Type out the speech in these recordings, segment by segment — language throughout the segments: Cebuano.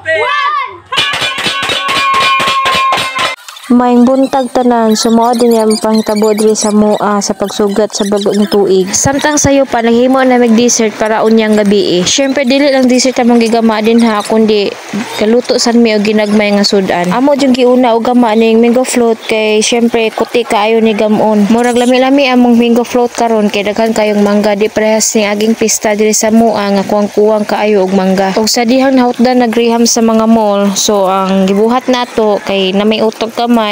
One! Maayong buntag tanan, so mao din ang panghitabo diri sa amoa sa pagsugat sa bag-ong tuig. Samtang sayo pa naghimo na mig dessert para unyang gabi. Syempre dili lang dessert among gigama dinha kundi kaluto sad mi og ginagmay nga sudan. Amo jung giuna og gama ning mango float kay syempre kuti kaayo ni gamon. Murag lami-lami among mango float karon kay daghan kayong mangga, di parehas ning aging pista diri sa amoa nga kuwang-kuwang kaayo og mangga. Og sa dihang nahutdan nagriham sa mga mall, so ang gibuhat nato kay na may utok kamay,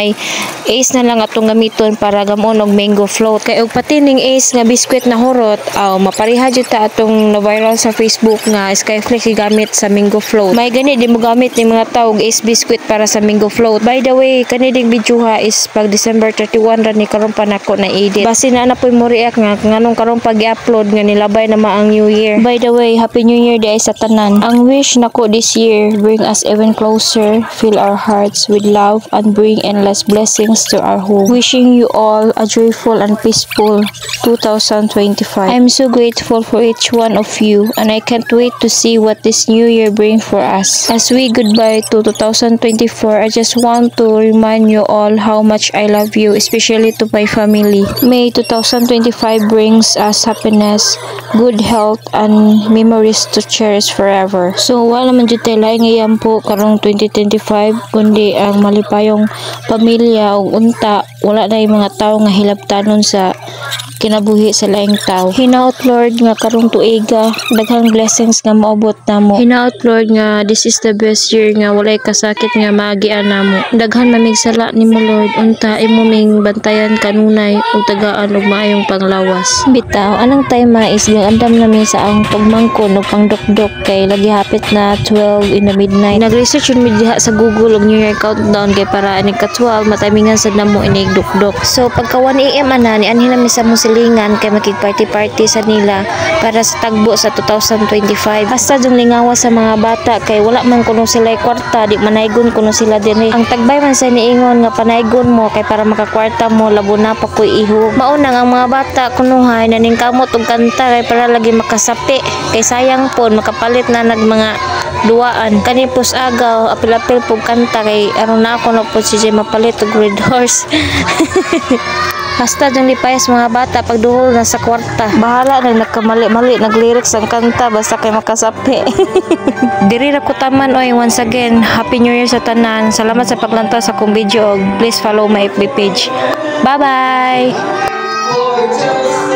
Ace na lang atong gamiton para gamon og mango float. Kay og pati ning Ace nga biskwit na hurot, aw mapareha jud ta atong na viral sa Facebook nga Skyflex gigamit sa mango float. May gani di mo gamit ni mga tao og Ace biskwit para sa mango float. By the way, kani ding video ha is pag December 31 ra ni karon pa nako na edit. Basin na na po'y mo react nga nganong karon pag i-upload nga nilabay na ma ang New Year. By the way, Happy New Year diay sa tanan. Ang wish nako this year, bring us even closer, fill our hearts with love and bring endless blessings to our home. Wishing you all a joyful and peaceful 2025. I'm so grateful for each one of you and I can't wait to see what this new year brings for us. As we goodbye to 2024, I just want to remind you all how much I love you, especially to my family. May 2025 brings us happiness, good health, and memories to cherish forever. So, wala naman jud tay laing iampo karong 2025 kundi ang malipayong pamilya ug unta wala na yung mga tao nga hilabtanon sa kinabuhi sa laing tao. Hinaot, Lord, nga karong tuiga daghang blessings nga moabot namo. Hinaot, Lord, nga this is the best year nga walay kasakit nga maagian namo. Daghan mamig sala nimo, Lord, unta imo ming bantayan kanunay ug tagaan og maayong panglawas. Bitaw anang time ma is andam nami sa ang pagmangkon ug pangdukdok kay lagi hapit na 12 in the midnight. Nag-research yun mi diha sa Google og New Year countdown kay para inig ka 12 matimingan sad namo inig dukdok. So pagka 1 AM ana ni anhi nami sa among silingan kay makig party-party sa nila para sa tagbo sa 2025. Basta jung lingawa sa mga bata kay wala man kuno sila kwarta, di manaygon kuno sila dinhi. Ang tagbay man sa niingon nga panaygon mo kay para makakwarta mo, labo na pa ko'y ihog. Mao nang ang mga bata kunuhay naning kamot og kanta kay para lagi makasapi kay sayang pod makapalit na nag mga duwaan. Kani pus agaw apil-apil pug kanta kay aron na ako na pod si Jay mapalit og red horse. Hasta jung lipayas mga bata pagduhol na sa kwarta. Bahala na nagkamali-mali nag-lyrics ang kanta basta kay makasapi. Diri ra ko taman oy. Once again, Happy New Year sa tanan. Salamat sa paglantaw sa akong video og please follow my FB page. Bye bye. 4, 2,